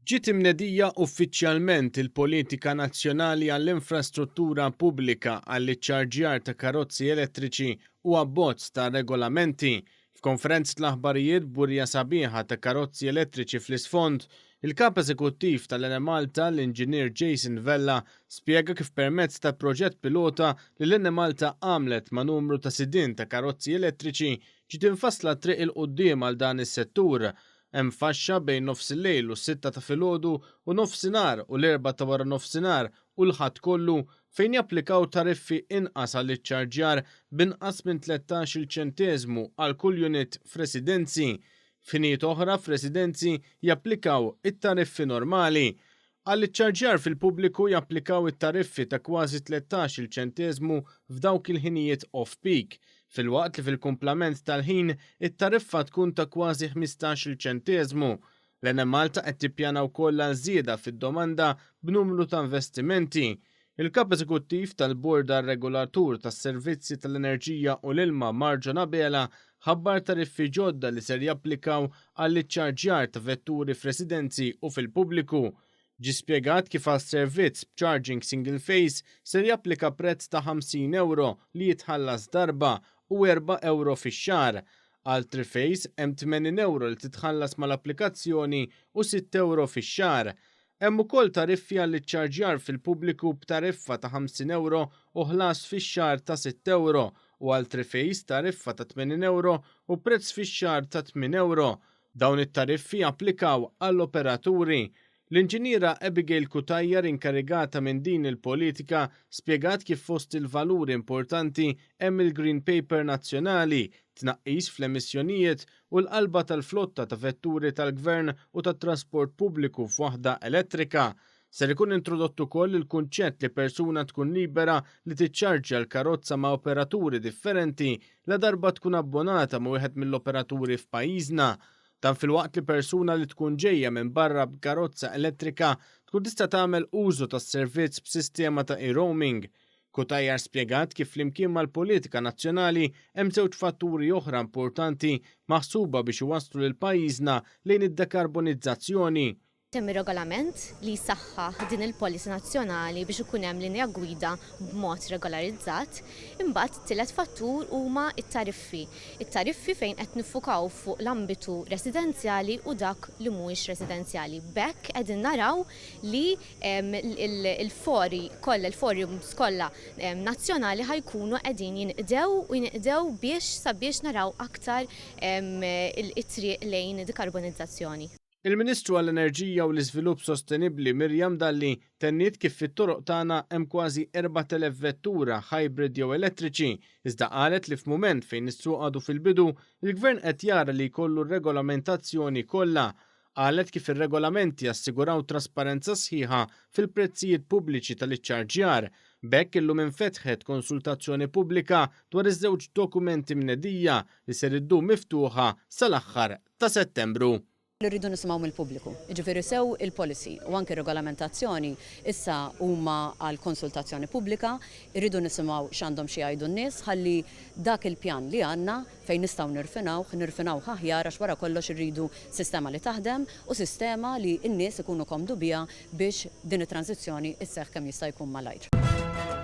Ġiet imnedija uffiċjalment il-Politika Nazzjonali għall-Infrastruttura Pubblika għall-Iċċarġjar ta' Karozzi Elettriċi u abbozz ta' regolamenti. F'konferenza tal-aħbarijiet b'wirja sabiħa ta' karozzi elettriċi fl-isfond, il-Kap Eżekuttiv tal-Enemalta, l-Inġinier Jason Vella, spjega kif permezz ta' proġett pilota li l-Enemalta għamlet ma' numru ta' sidien ta' karozzi elettriċi ġiet imfassla t-triq 'il quddiem għal dan is-settur. Hemm faxxa bejn nofsillejl u s-sitta ta' filgħodu u nofsinhar u l-erbgħa ta' waranofsinhar u l-Ħadd kollu fejn japplikaw tariffi inqas għall-iċċarġjar b'inqas minn 13-il ċenteżmu għal kull unit f'residenzi. F'ħinijiet oħra f'residenzi japplikaw it-tariffi normali. Għall-iċċarġjar fil-pubbliku japplikaw it-tariffi ta' kważi 13-il ċenteżmu f'dawk il-ħinijiet off-peak, filwaqt li fil-kumplament tal-ħin it-tariffa tkun ta' kważi 15-il ċenteżmu. L-Enemalta qed tippjana wkoll għal żieda fid-domanda b'numru ta' investimenti. Il-Kap Eżekuttiv tal-Bord għar-Regolatur tas-Servizzi tal-Enerġija u l-Ilma Marjon Abela ħabbar tariffi ġodda li ser japplikaw għall-iċċarġjar ta' vetturi f'residenzi u fil-pubbliku. Ġie spjegat kif għal servizz b'charging single phase ser japplika prezz ta' 50 ewro li jitħallas darba u erba' ewro fix-xahar. Għal tri-phase hemm 80 ewro li titħallas mal-applikazzjoni u sitt ewro fix-xahar. Hemm ukoll tariffi għall-iċċarġjar fil-pubbliku b'tariffa ta' 50 ewro u ħlas fix-xahar ta' sitt ewro u għal Triphase tariffa ta' 80 ewro u prezz fix-xahar ta' tmien ewro. Dawn it-tariffi japplikaw għall-operaturi. L-Inġiniera Abigail Cutajar inkarigata minn din il-politika spjegat kif fost il-valuri importanti hemm il-Green Paper nazzjonali, tnaqqis fl-emissjonijiet u l-qalba tal-flotta ta' vetturi tal-Gvern u tat-trasport pubbliku f'waħda elettrika. Ser ikun introdott ukoll il-kunċett li persuna tkun libera li tiċċarġja l-karozza ma' operaturi differenti ladarba tkun abbonata ma' wieħed mill-operaturi f'pajjiżna. Dan filwaqt li persuna li tkun ġejja minn barra b'karozza elettrika tkun tista' tagħmel użu tas-servizz b'sistema ta' e-roaming. Cutajar spjegat kif flimkien mal-politika nazzjonali hemm żewġ fatturi oħra importanti maħsuba biex iwasslu lil pajjiżna lejn id-dekarbonizzazzjoni. Hemm ir-regolament li jsaħħaħ din il-policy nazzjonali biex ikun hemm linja gwida b'mod regolarizzat. Imbagħad it-tielet fattur huma t-tariffi. It-tariffi fejn qed niffukaw fuq l-ambitu residenzjali u dak li mhuwiex residenzjali. B'hekk qegħdin naraw li il-fori kollha, il-forums kollha nazzjonali ħa jkunu qegħdin jinqdew u jinqdew biex sabiex naraw aktar it-triq lejn dikarbonizzazzjoni. Il-Ministru għall-Enerġija u l-Iżvilupp Sostenibbli Miriam Dalli tenniet kif fit-toroq tagħna hemm kważi 4,000 vettura hybrid jew elettriċi, iżda qalet li f'mument fejn is-suq għadu fil-bidu, il-Gvern qed jara li jkollu r-regolamentazzjoni kollha Qalet kif ir-regolamenti jassiguraw trasparenza sħiħa fil-prezzijiet pubbliċi tal-iċċarġjar. B'hekk illum infetħet konsultazzjoni pubblika dwar iż-żewġ dokumenti mnedija li ser iddum miftuħa sal-aħħar ta' Settembru. Irridu nisimgħu mill-pubbliku. Jiġifieri sew il-policy u anki r-regolamentazzjoni issa huma għal konsultazzjoni pubblika, irridu nisimgħu x'għandhom xi jgħidu n-nies ħalli dak il-pjan li għandna fejn nistgħu nirfinawh, nirfinawh aħjar għax wara kollox irridu sistema li taħdem u sistema li n-nies ikunu komdu biha biex din it-tranżizzjoni sseħħ kemm jista' jkun malajr.